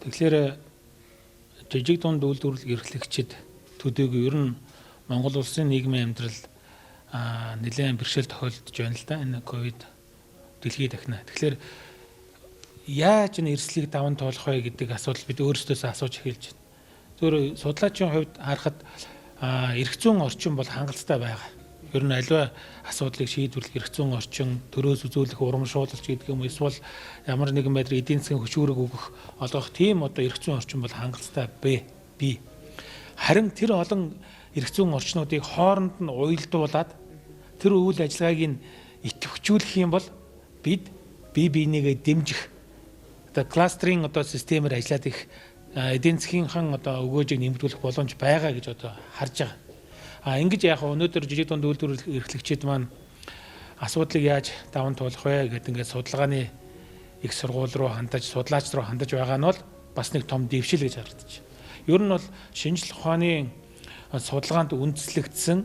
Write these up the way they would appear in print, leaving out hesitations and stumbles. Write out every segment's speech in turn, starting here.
Тэгэхээр жижиг дунд үйлдвэрлэл эрхлэгчид төдийгүй ер нь Монгол улсын нийгмийн амьдрал нэлээд бэрхшээл тохиолдож байна л да. Энэ ковид дэлхийд дахина. Тэгэхээр яаж энэ эрсдлийг даван туулах вэ гэдэг асуудал бид өөрсдөөсөө асууж эхэлж байна. Зөвхөн судлаачийн хувьд харахад эрх зүйн орчин бол хангалттай байгаа. Ер нь аливаа асуудлыг шийдвэрлэх эрх зүйн орчин, төрөөс үзүүлэх, урамшуулалч гэдэг юм эсвэл ямар нэгэн байдлаар эдийн засгийн хөшүүрэг өгөх, олгох тийм одоо эрх зүйн орчин бол хангалттай бий. Харин тэр олон эрх зүйн орчнуудыг хооронд нь уялдуулаад тэр үйл ажиллагааг нь идэвхжүүлэх юм бол бид бие биенийгээ дэмжих одоо кластерын одоо системээр ажиллаад их эдийн засгийнхаа одоо өгөөжийг нэмэгдүүлэх боломж байгаа гэж одоо харж байгаа. Ингэж яг өнөөдөр жижиг дунд үйлдвэрлэл эрхлэгчид маань асуудлыг яаж даван туулах вэ гэдэг ингээд судалгааны их сургууль руу хандаж, судлаач руу хандаж байгаа нь бол бас нэг том дэвшил гэж харагдаж байна. Ер нь бол шинжлэх ухааны судалгаанд үндэслэгдсэн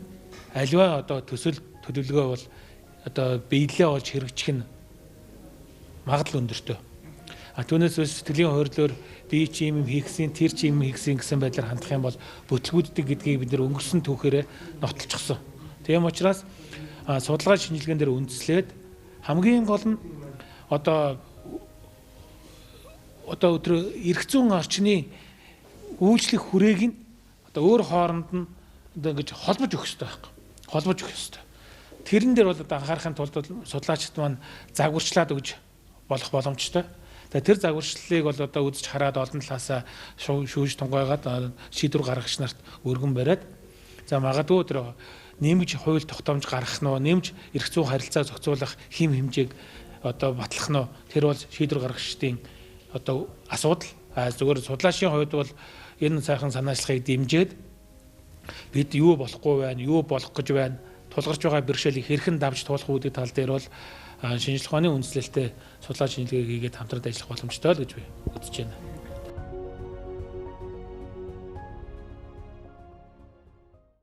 аливаа одоо төсөл төлөвлөгөө бол одоо биелэлээ олж хэрэгжих нь магадлал өндөртэй. Түүнээс биш сэтгэлийн хойрлоор би чи юм хийхсэн, тэр чи юм хийхсэн гэсэн байдлаар хандах юм бол бүтлгүүддэг гэдгийг бид нэр өнгөрсөн түүхээрээ нотолчихсон. Тийм учраас судалгаа шинжилгээн дээр үндэслээд хамгийн гол нь одоо өдөр эрх зүйн орчны үйлчлэх хүрээг нь одоо өөр хооронд нь одоо ингэж холбож өгөх хэрэгтэй байхгүй. Холбож өгөх хэрэгтэй. Тэрэн дээр бол одоо анхаарахын тулд судлаачид маань загварчлаад өгж болох боломжтой. Тэр загварчлалыг бол одоо үзэж хараад олон талаасаа шүүж тунгайгаад шийдвэр гаргагч нарт өргөн бариад за магадгүй тэр нэмж хууль тогтоомж гаргах нь, нэмж эрх зүйн харилцаа зохицуулах хэм хэмжээг одоо батлах нь тэр бол шийдвэр гаргагчдын одоо асуудал. Зүгээр судлаачийн хувьд бол энэ сайхан санаачлагыг дэмжиж бид юу болохгүй байна, юу болох гэж байна, тулгарч байгаа бэрхшээлийг хэрхэн давж туулах үүдний тал дээр бол шинжлэх ухааны үндэслэлтэй судлаа шинжилгээг хийгээд хамтраад ажиллах боломжтой л гэж би үзэж байна.